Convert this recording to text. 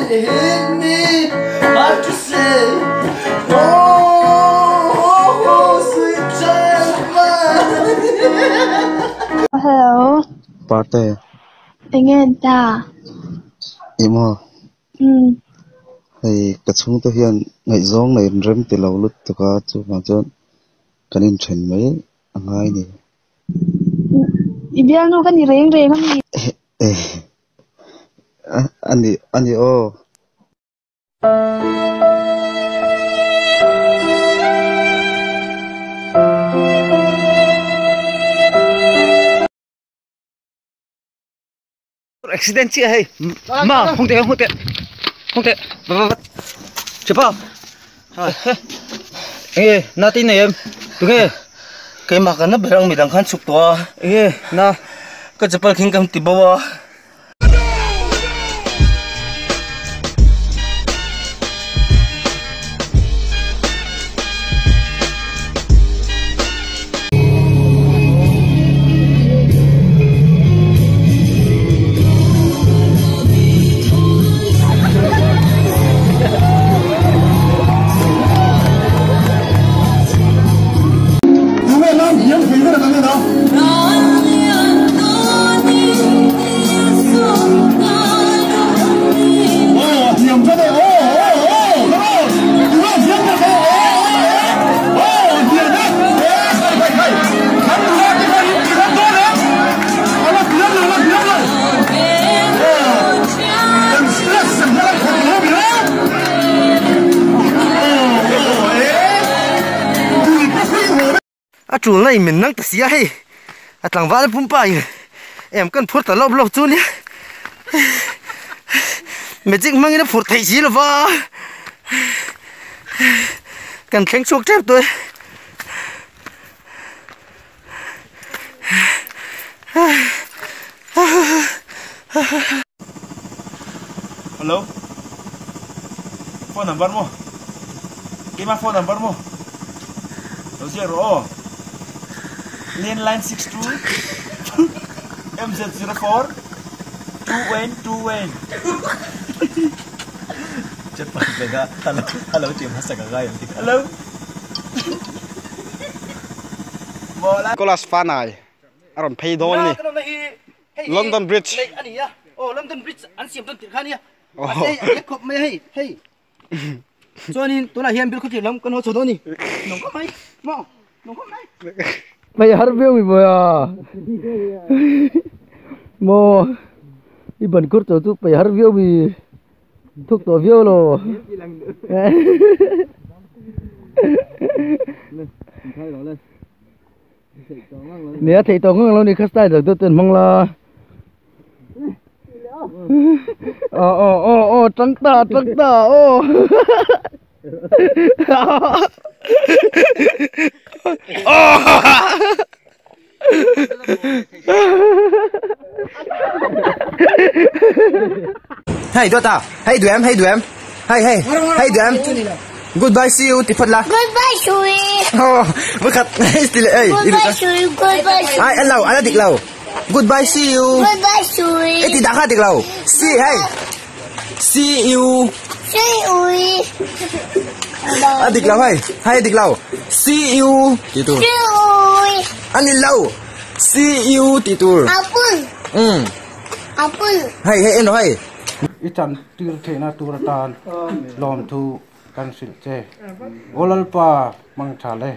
Hit me hard to say Oh sweet child of mine Hello. Parte. Enge an ta? Ih maw? Umm. Hei ka chhungte hian ngaihzawng nei an rem ti lo lutuk a, chuvang chuan kan inthen mai a ngai ni. I bialnu ka ni reng reng a mi? A ni, a ni aw. Accident chiah hei ma hung teh hung teh hung teh va va va chepa enge na tin nei em tunge keimah kan na ber ang midang khan chhuk tawh a enge na ka chapal khin ka ti bo a. A tul na in min nang ta sia hei a tlangval pumpa in em kan phur ta lawp lawp chu nia magic hmangin a phurh theih si lova kan thleng chhuak tep tawh e. Hello phone number maw keimah phone number maw lo ziak rawh aw landline 62 MZ04 2121 Hello Nicholas Fanai a rawn phei dawn a ni. London Bridge. Oh London Bridge an siam dawn tirh kha ania. Mahse hei a khawp mai a hei hei. Chuanin tunah hian Bilkhawthlir lam kan haw chho dawn a ni. Nung khawp mai maw nung khawp mai. Mei har viau mi mawi a maw i ban kur tawh chu pei har viau mi thuk tawh viau lo. Nia theih tawh ngang lo ni kha style deuh deuh ten hmang la. Aw aw aw aw tang ta tang ta aw. Hei dawt a hei duem hei duem hei hei hei duem goodbye see you ti phawt la goodbye see you oh vawikhat hei ti leh ei goodbye see you goodbye see you ai an lo an la dik lo goodbye see you goodbye see you ei ti dah kha dik lo see hei see you see you a dik lo hei hei a dik lo see you ti tur see you a ni lo see you ti tur apple um Apple. Hei hei en rawh hei. I chan tir theihna tur atan lawmthu kan hrilh che. Aw Lalpa hmang tha le.